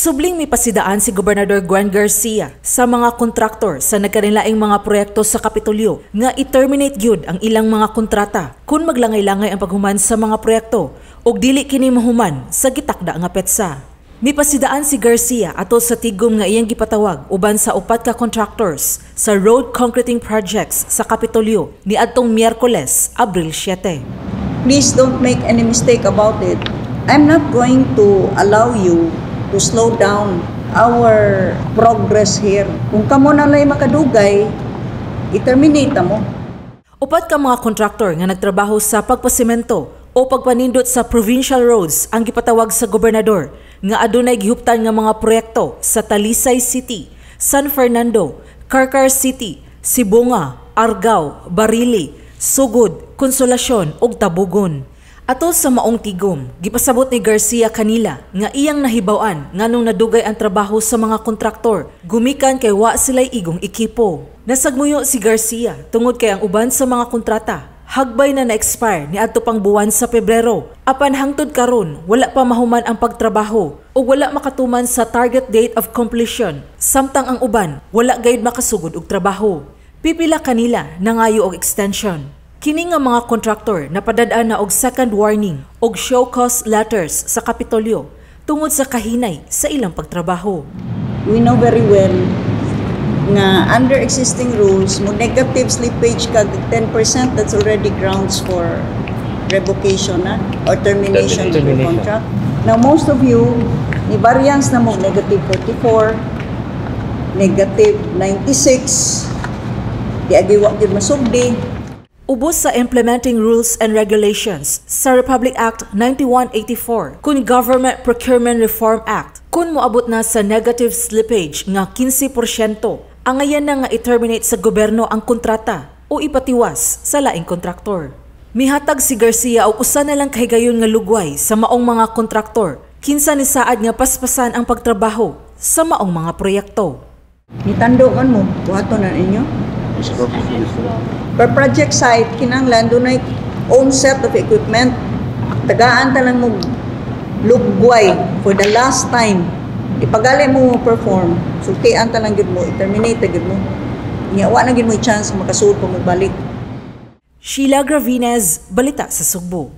Subling mipasidaan si Gobernador Gwen Garcia sa mga kontraktor sa nagkanilaing mga proyekto sa Kapitolyo nga i-terminate gyud ang ilang mga kontrata kung maglangay-langay ang paghuman sa mga proyekto ug dili kini mahuman sa gitakda nga petsa. Mipasidaan si Garcia atol sa tigom nga iyang gipatawag uban sa upat ka contractors sa road concreting projects sa Kapitolyo niadtong Miyerkules, Abril 7. Please don't make any mistake about it. I'm not going to allow you to slow down our progress here. Kung kamo na lang makadugay, i-terminate mo. Upat ka mga kontraktor nga nagtrabaho sa pagpasemento o pagpanindot sa provincial roads ang gipatawag sa gobernador nga adunay gihuptan nga mga proyekto sa Talisay City, San Fernando, Carcar City, Sibonga, Argao, Barili, Sugod, Consolacion ug Tabugon. Atol sa maong tigom, gipasabot ni Garcia kanila nga iyang nahibaw-an nganong nadugay ang trabaho sa mga kontraktor gumikan kay wa sila'y igong ekipo. Nasagmuyo si Garcia tungod kay ang uban sa mga kontrata hagbay na na-expire niadto pang buwan sa Pebrero. Apan hangtod karon wala pa mahuman ang pagtrabaho o wala makatuman sa target date of completion, samtang ang uban wala gayud makasugod og trabaho. Pipila kanila nangayo og extension. Kini nga mga kontraktor napadad-an na og second warning og show cause letters sa Kapitolyo tungod sa kahinay sa ilang pagtrabaho. We know very well nga under existing rules, mo negative slippage ka 10%, that's already grounds for revocation na or termination of your Termination. Contract. Now, most of you, ni variance na mo negative 44, negative 96, di agi wa gyud masugdi. Ubos sa Implementing Rules and Regulations sa Republic Act 9184 kun Government Procurement Reform Act, kun moabot na sa negative slippage nga 15%, angayan na nga i-terminate sa gobyerno ang kontrata o ipatiwas sa laing kontraktor. Mihatag si Garcia og usa na lang kahigayon nga lugway sa maong mga kontraktor kinsa ni saad nga paspasan ang pagtrabaho sa maong mga proyekto. Nitando man mo, buhaton na ninyo. Per project site, kinahanglan dunay own set of equipment. Tagaan ta lang mo lugway for the last time. Ipagali mo perform, sultian ta lang gyud mo, i-terminate ta gyud mo. Nya wa na gyud mo chance makasud pa mo balik. Sheila Gravines, Balita sa Sugbo.